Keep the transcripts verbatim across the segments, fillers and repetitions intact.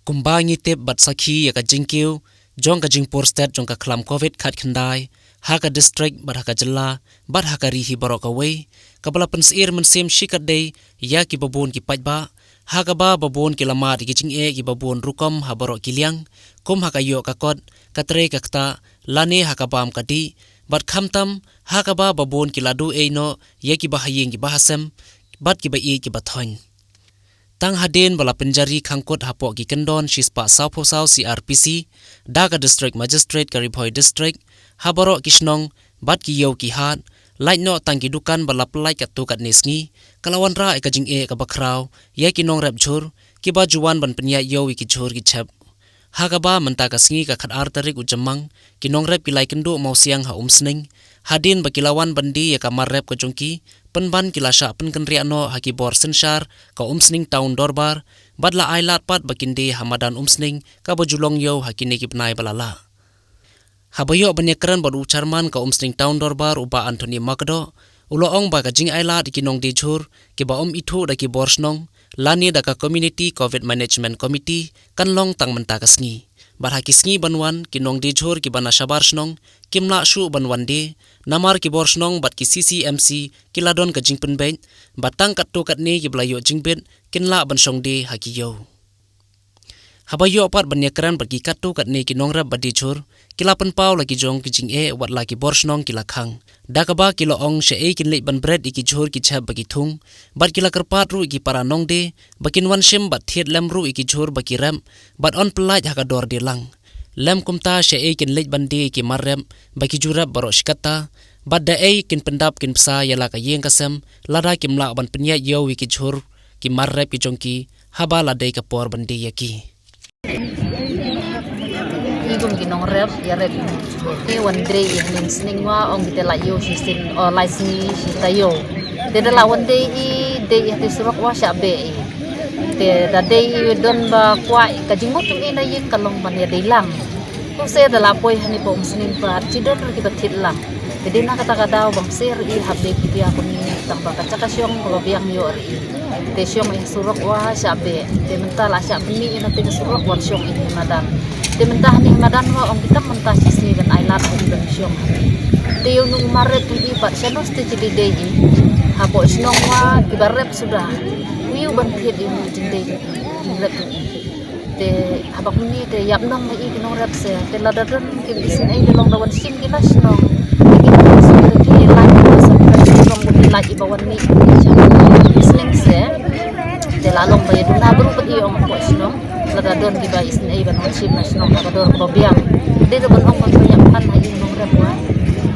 Kumba ngi tip bad sakhi ïa ka jingkiew jong ka jingpur stet jong ka khlam covid khatkhyndai ha ka district bad ha ka jylla bad ha ka ri hi baroh kawei, kaba la pynsyier mynsiem shikatdei ïa kiba bun ki paidbah, ha kaba ba bun ki la mad ïa ki jingeh kiba bun rukom ha baroh ki liang, kum ha ka ïoh ka kot, ka trei ka ktah, lane ha ka bam ka dih, bad khamtam ha kaba ba bun ki la duh ei noh ïa kiba ha ïing kiba ha sem bad kiba ïeit kiba thoiñ. Tang hadien ba la pynjari khangkut hapoh ki kyndon shispah sawphew saw C R P C da ka District Magistrate ka Ri Bhoi District ha baroh ki shnong bad ki ïew ki hat, lait noh tang ki dukan ba la pyllait katto katne sngi, ka la wanrah ïa ka jingeh kaba khraw ïa ki nongrep jhur kiba ju wan ban pynïaid ïew ïa ki jhur ki chep. Ha kaba mynta ka sngi ka khatar tarik u Jymmang, ki nongrep ki la ïakynduh mawsiang ha Umsning, hadien ba ki la wan ban die ïa ka mar rep ka jong ki, pynban ki la shah pynkynriah noh ha ki bor synshar ka Umsning Town Dorbar, bad la ai lad pat ba kin die ha madan Umsning kaba ju long ïew ha kine ki bnai ba la lah. Haba ïoh ban ïakren bad u Chairman ka Umsning Town Dorbar u Bah Anthony Makdoh, u la ong ba ka jingai lad ïa ki nongdie jhur kiba ym ithuh da ki bor shnong lane da ka Community Covid Management Committee kan long tang mynta ka sngi. Bad ha ki sngi ban wan, ki nongdie jhur kiba na shabar shnong kim lah shuh ban wan die, namar ki bor shnong bad ki C C M C ki la don ka jingpynbeit ba tang katto katne kiba la ïoh jingbit kin lah ban shong die ha ki ïew. Haba ïoh pat ban ïakren bad ki katto katne ki nongrep ba die jhur, ki la pynpaw la ki jong ki jingeh wat la ki bor shnong ki la khang. Da kaba ki la ong shaei kin leit ban bret ïa ki jhur ki chep ba ki thung, bad ki la kyrpad ruh ïa ki para nongdie ba kin wan shim bad thied lem ruh ïa ki jhur ba ki rep, bad yn pyllait ha ka dor die lang. Lem kumta shaei kin leit ban die ïa ki mar rep ba ki ju rep baroh shi katta, bad da ei kin pyndap kin bsa ïa la ka ïing ka sem lada kim lah ban pynïaid ïew ïa ki jhur ki mar rep ki jong ki haba la dei ka por ban die ïa ki. Ngi kum ki nongrep ïarep ïa ki jhur. Ngi wan die ïa hynnin sning wa ong ki te la ïew shisien, o, lai sngi shi taïew. Te da la wan die i, die i ha te surok wa shah beh i. Te da die i don ba kwah ka jingmut jong i na ïing ka long ban ïa die lang. Kumse da la poi hangne pa Umsning pat, shi don ruh kiba thied lang. Te dei na kata ka daw ba ngam sngewsih hap die ki bia kumne, tang ba ka jaka shong kaba biang ïoh ri. Te shong ïa surok wa shah beh. Te mynta la shah bynni ïa na te ka surok wan shong ïa madan. Te mynta hangne madan wa ong ki tang mynta shi sngi ban ai lad ïa ban shong. Te ïa u nong mar rep te i pat shano te shi die die i. Hapoh shnong wa kiba rep suda. Ïa u ban thied ïa u jingdie jingdie rep te i. Te haba kumne te ïap nong ma i ki nongrep se, te lada don ki isynei te long da wan shim ki na shnong. Te ki nongrep se te ki lait ki sa ka shnong ki lait i ba wan mih ki shnong. Isynei se te la long ba ïa duna bru pat i ong hapoh shnong. Lada don kiba isynei ban wan shim na shnong ka dor kaba biang. Te da ban ong ban ïap phan ha i nongrep wa.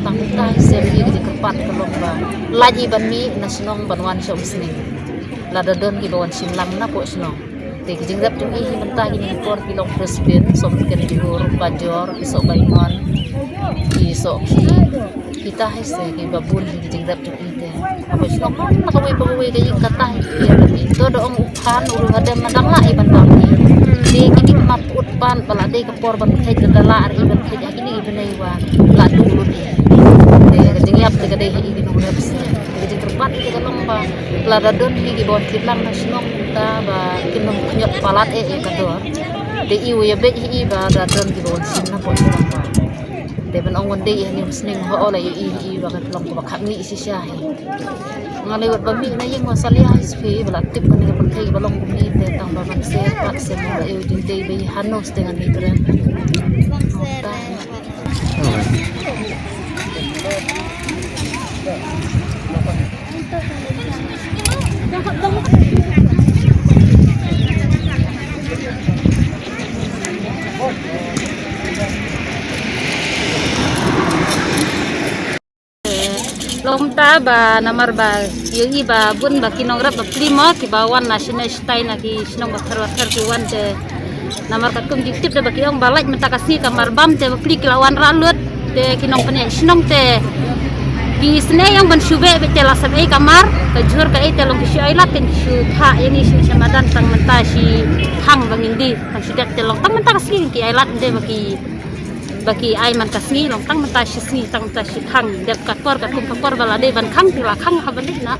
Tang tai se ri ki kyrpad ka long ba lait i ban mih na shnong ban wan sha Umsning. Lada don kiba wan shim lang na poh shnong. Te ki jingrep jong i hi mynta kine ki por ki long Brisbane, Somken, Jhur, Bajor, ki soh Baimon, ki soh ki, kita hi se kiba bun hi ki jingrep jong i te. Haba shnong na kawei pa kawei ka ïing kata hi ki rep i. To da ong u phan u ruh hadem na dang lah i ban dang i. Te kine ki map ut pan ba la dei ka por ban kheit da la ar i ban kheit ha kine ki bnai wa la du lut i. Te ka jingïap te ka dei ha i ki nongrep se. Te ka jingkyrpad te ka long ba lada don hi kiba wan thied lang na shnong ta ba kin ym khñiot palat eh ïa ka dor. Te i u ïa beit hi i ba da don kiba wan shim na poh shnong ba. Te ban ong wan die ïa hynne Umsning ho la ïa i hi i ba ka long kaba kham mih shisha hi. Nga lei wat ba mih na ïing wa salia hi spi ba la tip kane ka pyrthei ba long kumne te tang ba ban se pat se mo la ïa u jingdie ba i hanos te ngan i kren. Long ta ba namar ba ïohi ba bun ba ki nongrep ba pli mo kiba wan na shane shatai na ki shnong ba pher ba pher ki wan te. Namar katkum jingtip da ba ki ong ba lait mynta ka sngi ka mar bam te ba pli ki la wanrah lut te ki nongpynïaid shnong te ki isynei ïa ban shu beh beit te la sep ei ka mar ka jhur ka ei te long ki shu ai lad te ki shu thah ïa ngi shu sha madan tang mynta shi thang ba ngin die tang shu dep te long tang mynta ka sngi ki ai lad te ba ki ba ki ai man ka sngi long tang mynta shi sngi tang mynta shi thang dep ka por katkum ka por ba la dei ban khang te la khang ha ban dei na.